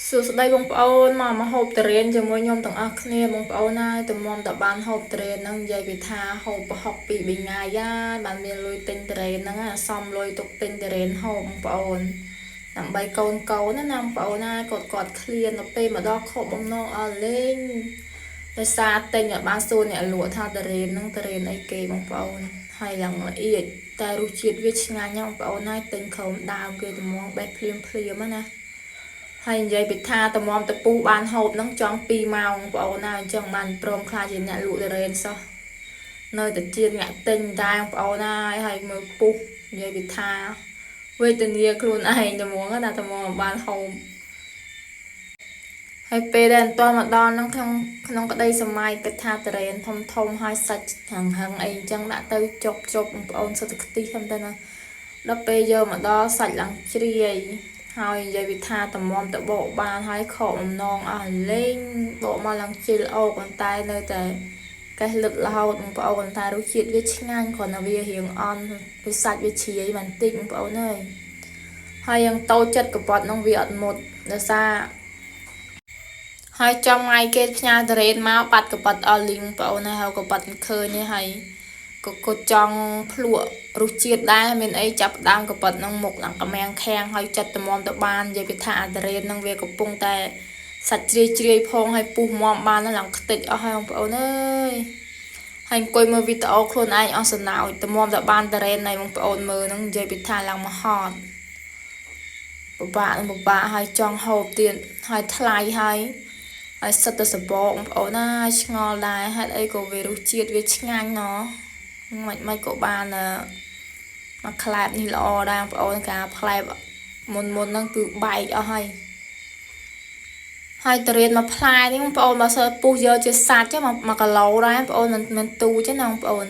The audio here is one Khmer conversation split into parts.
សួស្តីបងប្អូនមកមកហូបទុរេនជាមួយខ្ញុំទាំងអស់គ្នាបងប្អូនហើយទំមតបានហូបទុរេនហ្នឹងនិយាយពីថាហូបប្រហុកពី3ថ្ងៃហើយបានមានលុយទិញទុរេនហ្នឹងសំលុយទុកទិញទុរេនហូបបងប្អូនដើម្បីកូនកូនណាបងប្អូនណាគាត់គាត់ឃ្លានដល់ពេលមកដល់ខកបំណងអស់លេងដោយសារទិញឲ្យបានសួរអ្នកលក់ថាទុរេនហ្នឹងទុរេនអីគេបងប្អូនហើយឡើងល្អៀតតែរសជាតិវាឆ្ងាញ់ណាបងប្អូនហើយទិញក្រោមដើមគេទំងបេះភ្លាមភ្លាមណាហើយនិយាយពីថាតម្រាំតពុះបានហូបហ្នឹងចង់2ម៉ោងបងប្អូនណាអញ្ចឹងបានព្រមខ្លាចជាអ្នកលក់ទុរេនសោះនៅតែជាអ្នកទិញតែបងប្អូនហើយហើយមើលពុះនិយាយពីថាវេទនាខ្លួនឯងត្មងណាត្មងបានហូបហើយពេលដែលអត់ទាន់មកដល់ហ្នឹងក្នុងក្នុងក្តីសម័យគិតថាទុរេនធំធំហើយសាច់ហឹងហឹងអីអញ្ចឹងដាក់ទៅចុកចុកបងប្អូនសុទ្ធតែខ្ទិះហ្នឹងទៅណាដល់ពេលយកមកដល់សាច់ឡើងជ្រាយហើយនិយាយវិថាតម្រាំតបកបានហើយខកបំណងអស់លេងបកមកឡើងជិលអូកប៉ុន្តែនៅតែកេះលឹករហូតបងប្អូនតែរសជាតិវាឆ្ងាញ់គ្រាន់តែវារៀងអន់វាសាច់វាជ្រាយបន្តិចបងប្អូនអើយហើយយ៉ាងតូចចិត្តកពត់នោះវាអត់មុតដោយសារហើយចំថ្ងៃគេផ្ញើទុរេនមកបាត់កប៉ាត់អស់លីងបងប្អូនហើយកប៉ាត់មិនឃើញទេហើយក៏គាត់ចង់ភ្លក់រសជាតិដែរមានអីចាប់ដើមកប៉ាត់នឹងមុខឡើងកាំងខាំងហើយចិត្តតម្រាំទៅបាននិយាយពីថាអាទុរេននឹងវាកំពុងតែសាច់ជ្រាយជ្រាយផងហើយពុះមមបានឡើងខ្ទេចអស់ហើយបងប្អូនអើយហើយអង្គុយមើលវីដេអូខ្លួនឯងអស់សំណោចតម្រាំទៅបានទុរេននៃបងប្អូនមើលនឹងនិយាយពីថាឡើងមកហត់ពិបាកនឹងពិបាកហើយចង់ហូបទៀតហើយថ្លៃហើយហើយសិតតែសបកបងប្អូនណាឆ្ងល់ដែរហេតុអីក៏វារសជាតិវាឆ្ងាញ់ណោះមិនមិនក៏បានមកក្លែបនេះល្អដែរបងប្អូនការផ្លែបមុនមុនហ្នឹងគឺបែកអស់ហើយហើយទុរេនមួយផ្លែនេះបងប្អូនបើសិនពុះយកជាសាច់1គីឡូដែរបងប្អូនមិនមិនទូទេណាបងប្អូន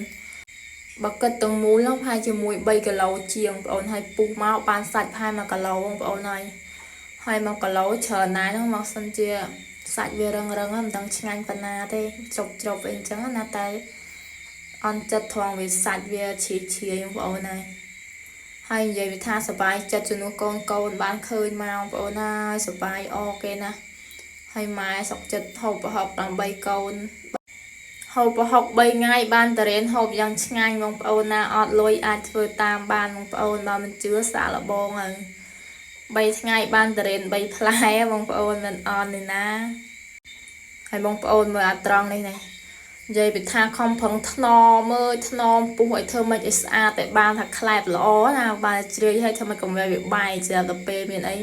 បើគិតទាំងមូលហ្នឹងប្រហែលជាមួយ3គីឡូជាងបងប្អូនហើយពុះមកបានសាច់ប្រហែល1គីឡូបងប្អូនហើយហើយ1គីឡូច្រើនណាស់ហ្នឹងមកសិនជាសាច់វារឹងរឹងមិនដឹងឆ្ងាញ់ប៉ុណ្ណាទេជ្រុបជ្រុបអីអញ្ចឹងណាតែអន់ចិត្តត្រង់វាសាច់វាជ្រាយជ្រាយបងប្អូនហើយហើយនិយាយវាថាសบายចិត្តជំនួសកូនកូនបានឃើញមកបងប្អូនហើយសบายអគេណាហើយម៉ែសុកចិត្តហូបប្រហុកដើម្បីកូនហូបប្រហុក3ថ្ងៃបានទុរេនហូបយ៉ាងឆ្ងាញ់បងប្អូនណាអត់លុយអាចធ្វើតាមបានបងប្អូនបើមិនជឿសាកល្បងហើយ3ថ្ងៃបានទុរេន3ផ្លែបងប្អូនមិនអន់ទេណាហើយបងប្អូនមើលអាត្រង់នេះនេះនិយាយពីថាខំប្រឹងថ្នមមើលថ្នមពុះឲ្យធ្វើម៉េចឲ្យស្អាតតែបានថាក្លែបល្អណាបានជ្រាយឲ្យធ្វើម៉េចកុំឲ្យវាបែកស្រាប់តែពេលមានអី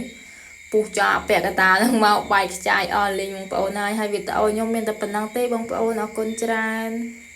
ពុះចោលពាក់កតានឹងមកបែកខ្ចាយអស់លេងបងប្អូនហើយហើយវីដេអូខ្ញុំមានតែប៉ុណ្ណឹងទេបងប្អូនអរគុណច្រើន។